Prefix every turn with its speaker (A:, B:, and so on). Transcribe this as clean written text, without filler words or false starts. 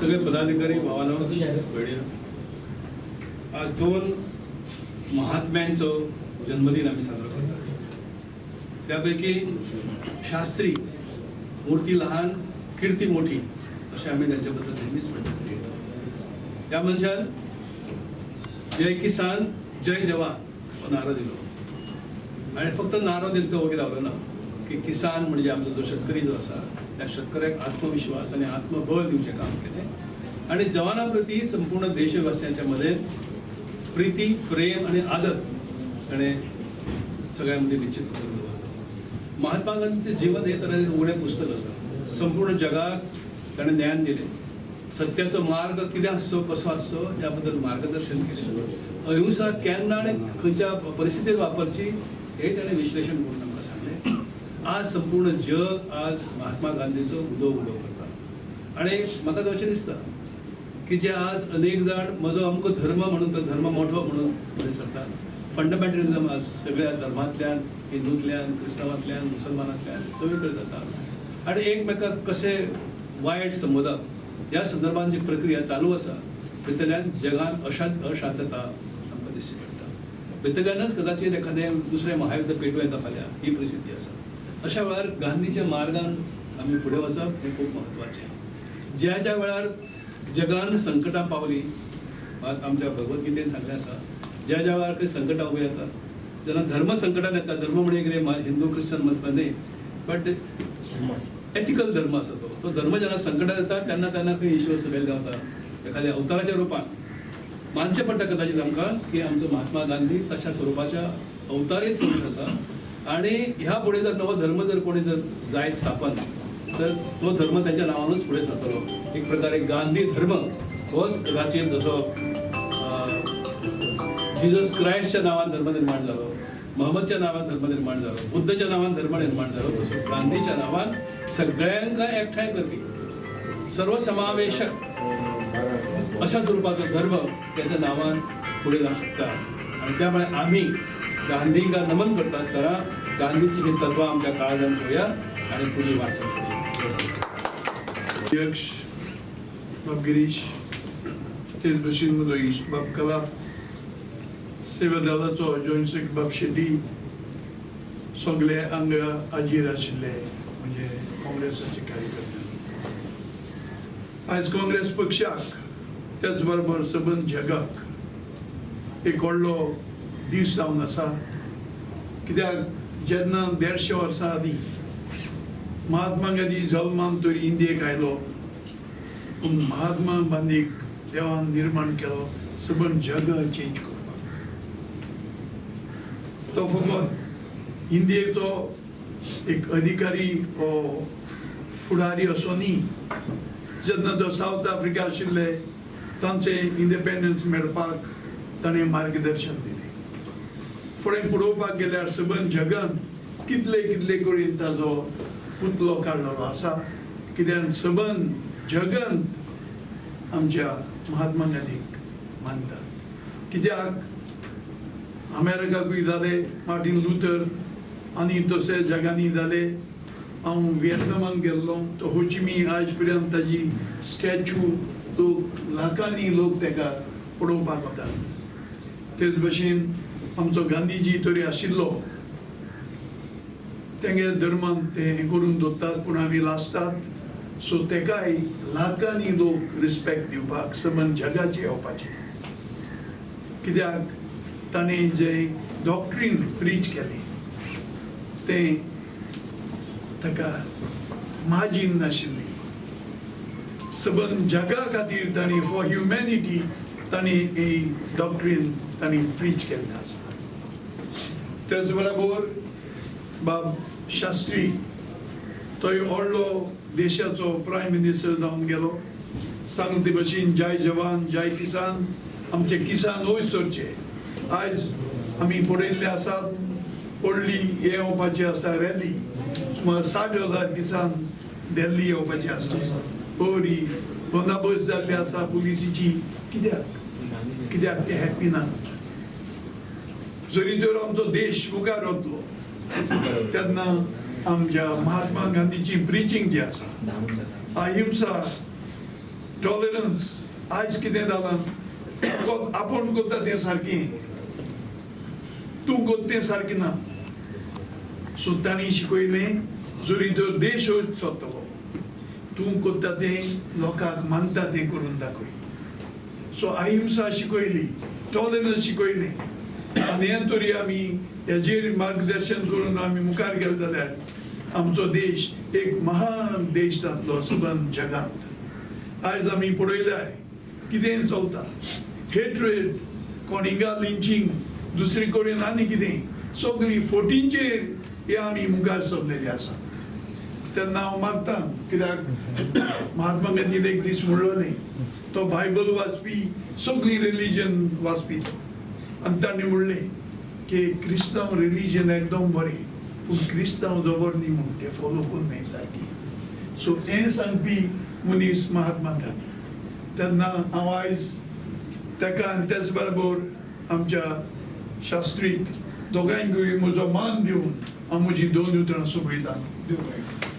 A: सगळे पदाधिकारी, भावांनो, भयणीनो, आज दोन महात्म्यांचो जन्मदिन आम्ही साजरो करतात. त्यापैकी शास्त्री मूर्ती लहान कीर्ती मोठी अशें आमी त्यांच्याबद्दल नेहमीच म्हणटात. त्या मनशान जय किसान जय जवान हो नारो दिलो आनी फक्त नारो दिलो तो वगैरे रावलो ना की किसान म्हणजे आमचो जो शेतकरी जो आसा त्या शेतकऱ्याक आत्मविश्वास आनी आत्मबळ दिवचें काम केलें आनी जवाना प्रती संपूर्ण देशवासियांच्या मध्ये प्रीती, प्रेम आणि आदर ताणें सगळ्यां मदीं निश्चित करून दवरलो. महात्मा गांधीचें जीवन हे तरेचें उगडें पुस्तक आसा. संपूर्ण जगाक ताणें ज्ञान दिलें. सत्याचो मार्ग कितें आसचो, कसो आसचो ह्या बद्दल मार्गदर्शन केलें. अहिंसा केन्ना आनी खंयच्या परिस्थितीत वापरची हे ताणें विश्लेशण करून आमकां सांगलें. आज संपूर्ण जग आज महात्मा गांधीचो उदो उदो करता आनी म्हाका अशें दिसता की जे आज अनेक जाण म्हजो अमको धर्म म्हणून तो धर्म मोठो म्हणून फुडें सरतात. फंडमेंटलिझम आज सगळ्या धर्मांतल्यान, हिंदूंतल्यान, क्रिस्तांवांतल्यान, मुसलमानांतल्यान सगळीकडे जाता आनी एकमेकाक कशें वायट संबोधप ह्या संदर्भात जी प्रक्रिया चालू आसा भितरल्यान जगान अशांतता आमकां दिश्टी पडटा. भितरल्यानच कदाचित एखादें दुसरें महायुद्ध पेटूं येता फाल्यां, ही परिस्थिती आसा. अशा वेळार गांधीच्या मार्गान आमी फुडें वचप हें खूब म्हत्वाचें. ज्या ज्या वेळार जगान संकटां पावली, आमच्या भगवद्गीतेन सांगलें आसा, ज्या ज्या वेळार खंय संकटां उबीं येतात जेन्ना धर्म संकटान येता, धर्म म्हणजे कितें हिंदू क्रिश्चन मजपा न्ही, बट एथिकल धर्म आसा तो. तो धर्म जेन्ना संकटान येता तेन्ना तेन्ना खंय ईश्वर सकयल देंवता एखाद्या अवताराच्या रुपान. मानचें पडटा कदाचित आमकां की आमचो महात्मा गांधी तशा स्वरुपाच्या अवतारीत पुरूश आसा आनी ह्या फुडें जर नवो धर्म जर कोणी जर जायत स्थापन तर तो धर्म त्यांच्या नांवानूच फुडें सरतलो. एक प्रकारे गांधी धर्म होच कदाचित जसो जिजस क्रायस्टच्या नांवान धर्म निर्माण जालो, महम्मदच्या नांवान धर्म निर्माण जालो, बुद्धच्या नांवान धर्म निर्माण जालो, तसो गांधीच्या नांवान सगळ्यांक एकठांय करपी सर्वसमावेशक अशा स्वरुपाचो धर्म त्याच्या नांवान फुडें जावंक शकता. आनी त्यामुळे आमी गांधींक नमन करता आसतना गांधीची ही तत्वां आमच्या काळजान घेवया आनी फुडली वाटचाल करूया.
B: अध्यक्ष बाब गिरीश, तेच भशेन म्हजो इश्ट बाब कला, सेवा दलाचो जॉयंट सेक्रेटरी बाब शेट्टी, सगळे हांगा हाजीर आशिल्ले म्हणजे काँग्रेसाचे कार्यकर्ते. आयज काँग्रेस पक्षाक त्याच बरोबर सबंद जगाक एक व्हडलो दीस जावन आसा. कित्याक जेन्ना 150 वर्सां आदीं महात्मा गांधी जल्मान तर इंडियेक आयलो, पूण महात्मा गांधीक देवान निर्माण केलो सबंद जग चेंज करपाक. तो फकत इंडियेचो एक अधिकारी हो फुडारी असो न्ही. जेन्ना तो सावथ आफ्रिका आशिल्ले तांचे इंडिपेंडन्स मेळपाक ताणें मार्गदर्शन दिलें. फुडें पळोवपाक गेल्यार सबंद जगान कितले कितले कडेन ताजो पुतलो काडलेलो आसा. कित्याक सबंद जगंत आमच्या महात्मा गांधीक मानतात. कित्याक अमेरिकाकूय जाले मार्टीन लुथर आनी तशे जगांनी जाले. हांव विएतनामाक गेल्लो तो होचिमी आयज पर्यंत ताजी स्टॅच्यू लोक लाखांनी लोक ताका पळोवपाक वतात. तेच भशेन आमचो गांधीजी तरी आशिल्लो तेंगे धर्मान ते हें करून दवरतात, पूण आमी लासतात. सो तेकाय लाखांनी लोक रिस्पेक्ट दिवपाक सबंद जगाचे येवपाचे. कित्याक ताणें जें डॉक्ट्रीन प्रीच केलें तें ताका माजीन नाशिल्ली. सबंद जगा खातीर ताणें फॉर ह्युमॅनिटी ताणें ही डॉक्ट्रीन ताणें प्रीच केल्लें आसा. तेच बरोबर बाब शास्त्री तोय व्हडलो देशाचो प्रायम मिनिस्टर जावन गेलो. सांगता ते भशेन जय जवान जय किसान, आमचे किसान वयर सरचे. आयज आमी पळयल्ले आसात व्हडली हें येवपाची आसा रॅली, सुमार 60,000 किसान दिल्ली येवपाची आसा. बरी बंदाबस्त जाल्ली आसा पुलिसीची. कित्याक कित्याक ते हॅप्पी ना. जरी तर आमचो देश मुखार वतलो तेन्ना आमच्या महात्मा गांधीची प्रिचींग जी आसा अहिंसा टॉलरन्स. आयज कितें जालां, आपूण करता तें सारकें, तूं करता तें सारकें ना. सो तांणी शिकयलें जरी तो देश सोदतलो तूं करता तें लोकांक मानता तें करून दाखय. सो अहिंसा शिकयली, टॉलरन्स शिकयलें आनी हें तरी आमी हेजेर मार्गदर्शन करून आमी मुखार गेले जाल्यार आमचो देश एक महान देश जातलो सबंद जगांत. आयज आमी पळयल्यार कितें चलता, हेट्रेड, कोण हिंगा लिंचींग, दुसरे कडेन आनी कितें, सगळीं फोटींचेर हे आमी मुखार सरलेली आसा. तेन्ना हांव मागता कित्याक महात्मा गांधीन एक दीस म्हणलोलें, तो बायबल वाचपी, सगळीं रिलीजन वाचपी तो, आनी ताणें म्हणलें की क्रिस्तांव रिलीजन एकदम बरें पूण क्रिस्तांव जबर न्ही म्हूण तें फोलो करूं न्हय सारकें. सो हें सांगपी मनीस महात्मा गांधी. तेन्ना हांव आयज ताका आनी त्याच बरोबर आमच्या शास्त्रीक दोगांयकूय म्हजो मान दिवन हांव म्हजी दोन उतरां सोंपयता. देव.